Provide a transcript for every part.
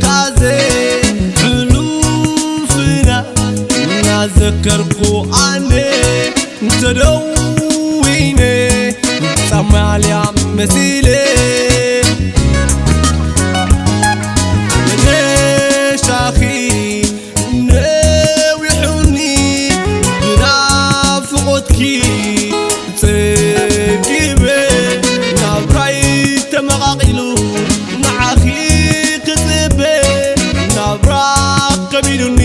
ካዘ ሕሉፍና እናዘከርኩ ኣነ ተደዊነ ጻማልያ መሲለ መነሻኺ ነዊሑኒ ብናፍቖትኪ ጸጊበ ናብራይ ተመቓቒሉ ንዓኺ ክጽበ ናብራ ከቢዱኒ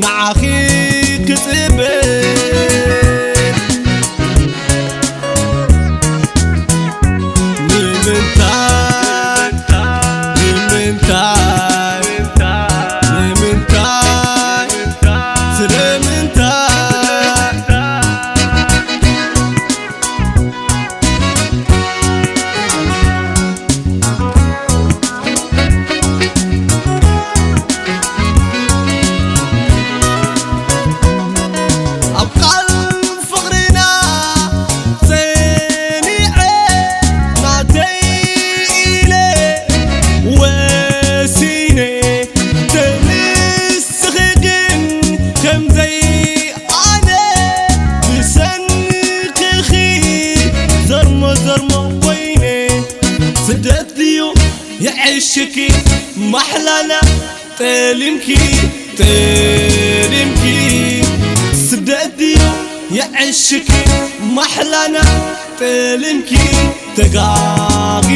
ንዓኺ ክጽበ ንምንታይ ንምንታይ ንምንታይ ስለምንታይ ኣብ ቃል ፍቕርና ጸኒዐ ናተይ ኢለ ወሲነ ተንስኺ ግን ከምዘይ ኣነ ብሰንክኺ ዘርሞ ዘርሞ ኮይነ ስደት ድዩ የዕሽኪ ማሕላና ጠሊምኪ ጠሊምኪ ስደት ድዩ የዕሽኪ ማሕላና ጠሊምኪ ተጋጊ